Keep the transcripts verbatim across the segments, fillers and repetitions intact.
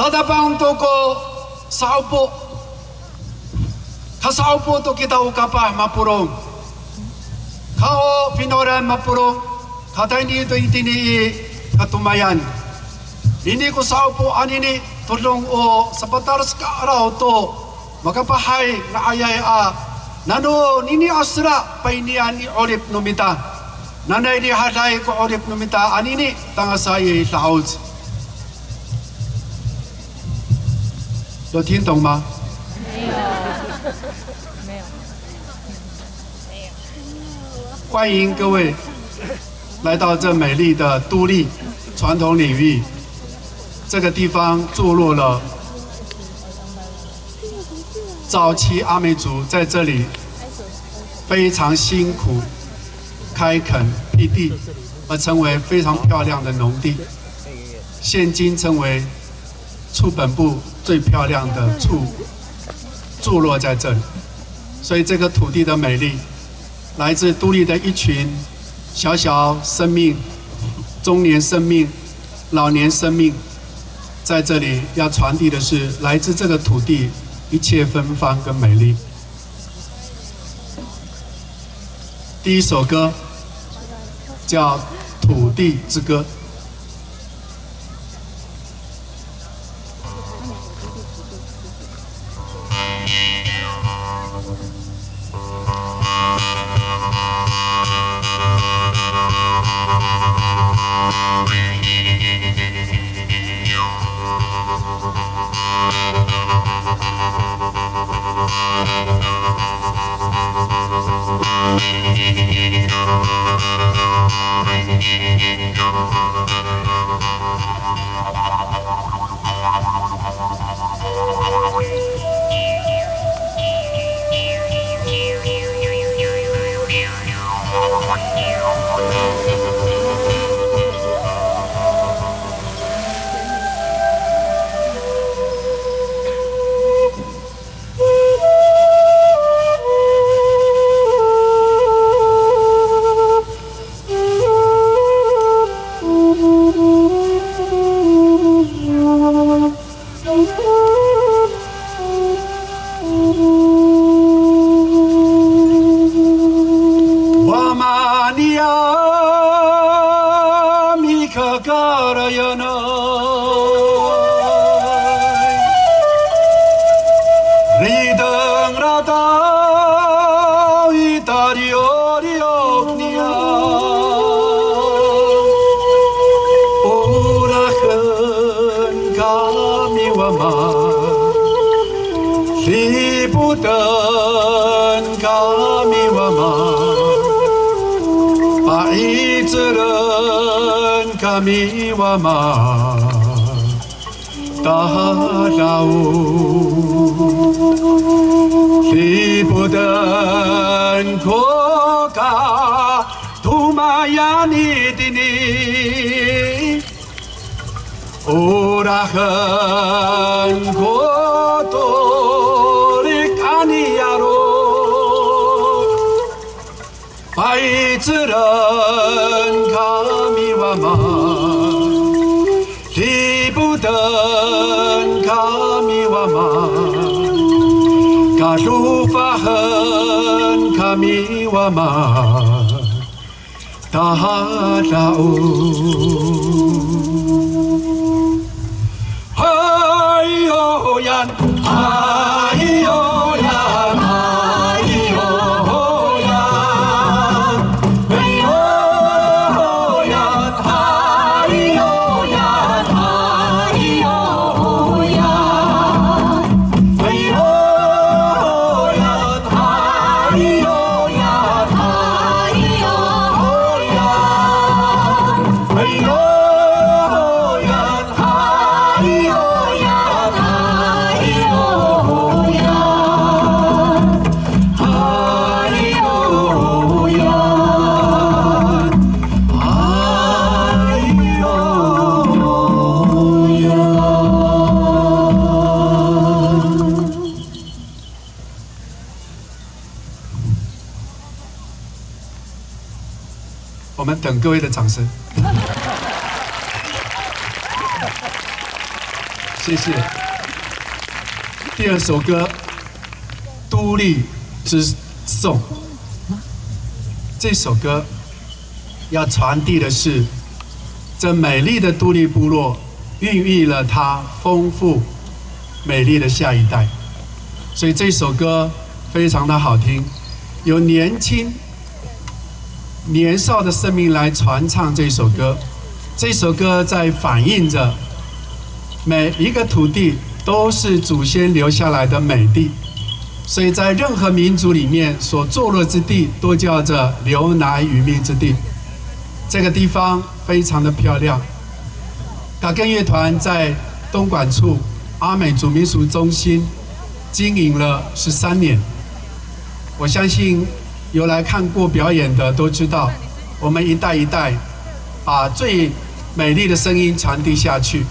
Tatapang to ko sa'opo. Kasa'opo to kita o kapah mapolong. Ka o finawlan mapolong, katayni to itini i katomayan. Ini ko sa'opo anini, todong o sapatal sekaraw to makapahay nga'ayay a, nano nini a sera pa'inian i 'orip no mita. Nanay rihaday ko 'orip no mita anini, tangasa i da'oc. 有听懂吗？没有，没有。欢迎各位来到这美丽的都历传统领域。这个地方坐落了早期阿美族在这里非常辛苦开垦辟地，而成为非常漂亮的农地，现今成为处本部最漂亮的处坐落在这里。所以这个土地的美丽，来自都历的一群小小生命、中年生命、老年生命，在这里要传递的是来自这个土地一切芬芳跟美丽。第一首歌叫《土地之歌》。 Wa maniyam i kakarayanay, rideng rataw i tariyoriyok niyam. Orahen kami Wama, dipoten kami Wama, pa'icelen kami Wama, tada'oc. Dipoten ko katomayan itini, orahen ko torik a niyaro'. Pa'icelen kami Wama, dipoten kami Wama, kadofahen kami Wama, tada'oc. Hayoyan, hayoyan, hayoyan. Hayoyan, hayoyan, hayoyan.我们等各位的掌声。谢谢。第二首歌，都历之颂。这首歌要传递的是，这美丽的都历部落孕育了它丰富美丽的下一代。所以这首歌非常的好听，由年轻年少的生命来传唱这首歌。这首歌在反映着每一个土地都是祖先留下来的美地，所以在任何民族里面所坐落之地都叫做留乃于命之地。这个地方非常的漂亮。Kaken 乐团在东管处阿美族民俗中心经营了十三年，我相信有来看过表演的都知道，我们一代一代把最美丽的声音传递下去。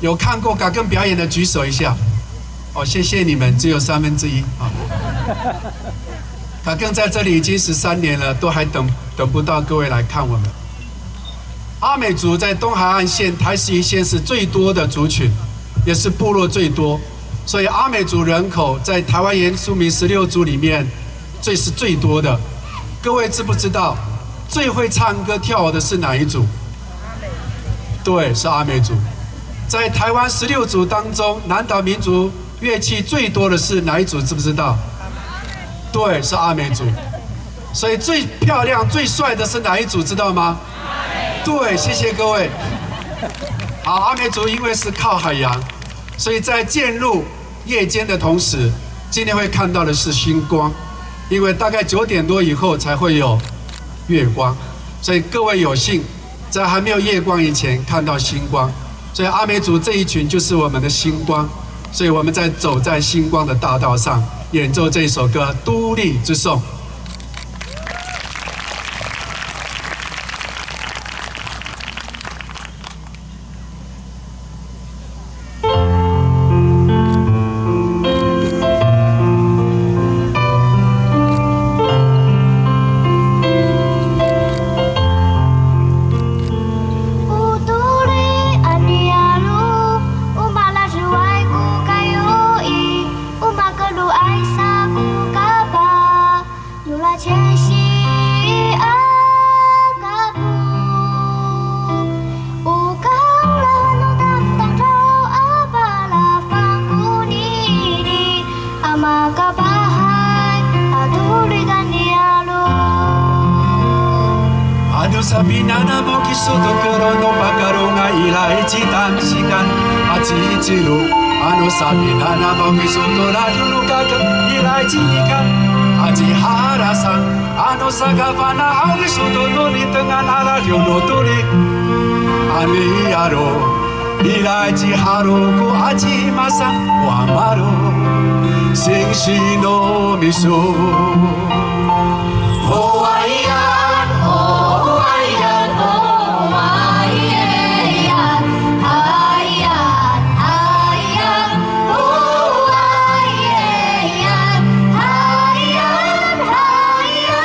有看过 Kaken 表演的举手一下。哦，谢谢你们，只有三分之一啊。Kaken 在这里已经十三年了，都还等等不到各位来看我们。阿美族在东海岸线台十一线是最多的族群，也是部落最多，所以阿美族人口在台湾原住民十六族里面最是最多的。各位知不知道，最会唱歌跳舞的是哪一族？对，是阿美族。在台湾十六族当中，南岛民族乐器最多的是哪一族？知不知道？对，是阿美族。所以最漂亮、最帅的是哪一族？知道吗？对，谢谢各位。好，阿美族因为是靠海洋，所以在渐入夜间的同时，今天会看到的是星光，因为大概九点多以后才会有月光，所以各位有幸在还没有夜光以前看到星光。所以阿美族这一群就是我们的星光，所以我们在走在星光的大道上，演奏这一首歌《都历之颂》。Ano sapinanam ho kiso to kero no pakaronga ira i citamsikan, aci Ciro. Ano sapinanam ho kiso to radiw no kaken, ira i cinikan, aci Harasan. Ano sakafana' haw kiso to no litengan a radiw no Toli, a niyaro'. Ira ci Haro ko aci Masang, o Amaro, singsi no miso. Hawaiian, hawaiian, hawaiian, hawaiian, hawaiian, hawaiian, hawaiian.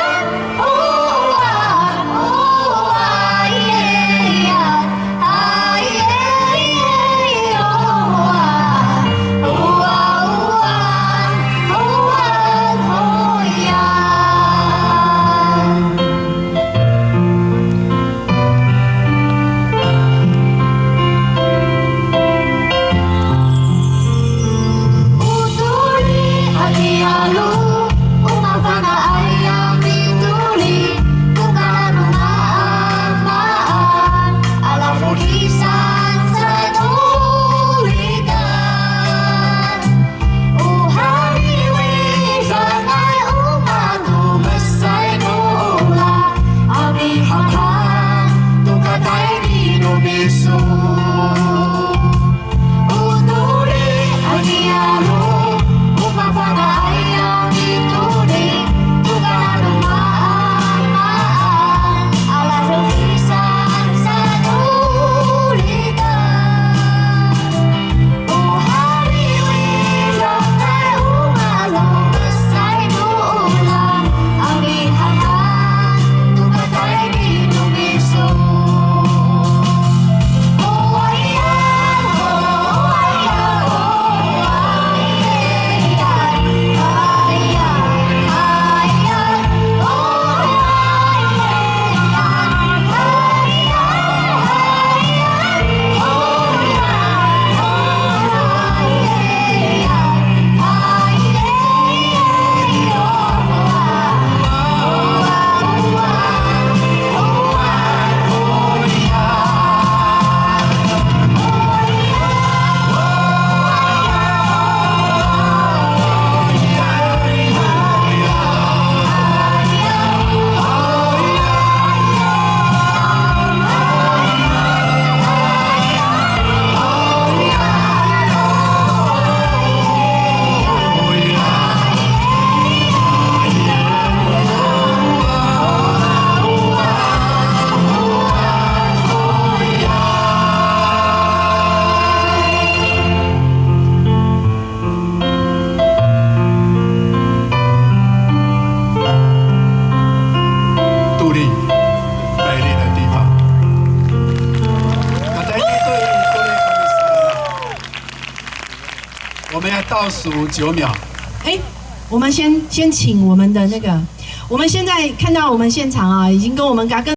倒数九秒。哎，我们先先请我们的那个，我们现在看到我们现场啊，已经跟我们 Kakeng